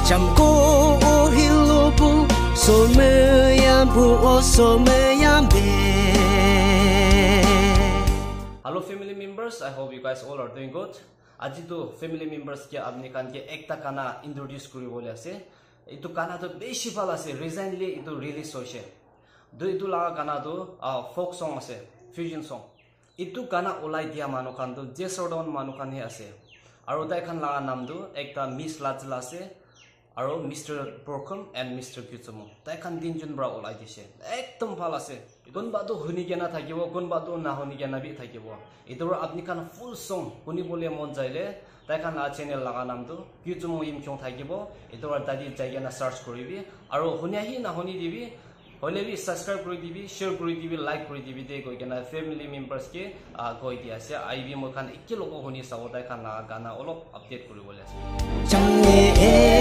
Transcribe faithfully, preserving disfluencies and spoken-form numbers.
Jamko o hilobu someyambu o someyambe. Hello family members, I hope you guys all are doing good. Aji tu family members ke apni khan ke ekta gana introduce kuri bole ase. Itu gana tu beshi bhal ase, recently itu release hoise. Tu itu laga gana tu uh, folk song ase, fusion song. Itu gana ulai dia manu khan tu Jesodon manu khan he ase. Aru tai khan laga nam tu ekta Miss Lazla ase. Aru Mister Borkum and Mister Kyutsumung. Tai khan tinjun pra ulai dise. Ekdom bhal ase. Kunba tu huni kena thakibo, kunba tu na huni kena bi thakibo. Itu pra apni khan full song huni bole mon jaile, tai khan la channel laga nam tu Kyutsumung Yimkyung thakibo. Itu pra tadi jai kena search kuribi. Aru huni ahi na huni dibi. Hoile bi subscribe kuri dibi, share kuri dibi, like kuri dibi de koi kena family members ke uh, koi di ase. Aibi moi khan eke logo huni sabo tai khan la gana olop update kuri bole ase. Change e